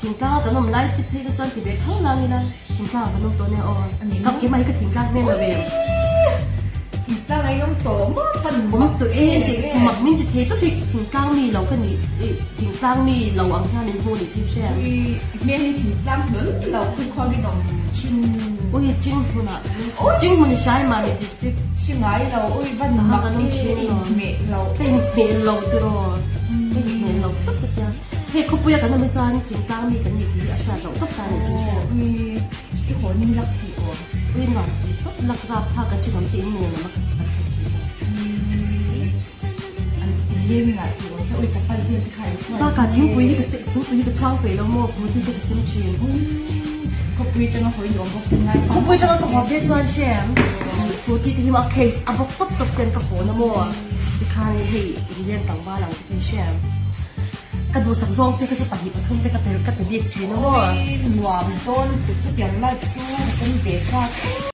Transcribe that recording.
Thingtlang a kan awm lai te phei kha chuan ti ve khang lang ila thingtlang ah kan awm tawh nia aw. Ka keimah hi ka thingtlang hmel lo em. Thingtlang ah i awm tawh maw fan Awm tawh e tih mak min ti thei tawp hi thingtlang mi lo ka nih thingtlang mi lo ang hian min hmu nih chu hria. Ui hmel hi thingtlang hlawl lo khawi khuang in awm thin. Ui Chinghmun ah Chinghmun hrai mahni district. Hri ngai lo ui van mak e i inhmeh lo. Ka inhmeh lo tiraw ka inhmeh lo tawp satia. Hei khawpuia kan awm hi chuan thingtlang mi kan nih tih hi a hriat loh tawp ta a nih chu hria. Ui i haw ning lak tih aw. Ui nuam tih tawp lak rap kha kan thinawm te in nen lam a kan hre thin a. An leng lah tih aw se ui chapal vel te kha i chuan. Bakah thingpui hi ka thingpui hi ka chhuang peih lo maw buti te ka sem thin. Ui khawpui tanga hawi nuam bawk sin ngai sang. Khawpui tanga ka haw ve chuan hriam buti te hi maw a case a bawk tawp tawp ten ka haw na maw tikhan hei inleng tlangval ang te hi hriam. Ka duhsak zawng te kha chu 2 3 te ka pe ka pe bik thin a maw. Nuam dawn lutuk chutiang life chu ka pawm ve chak.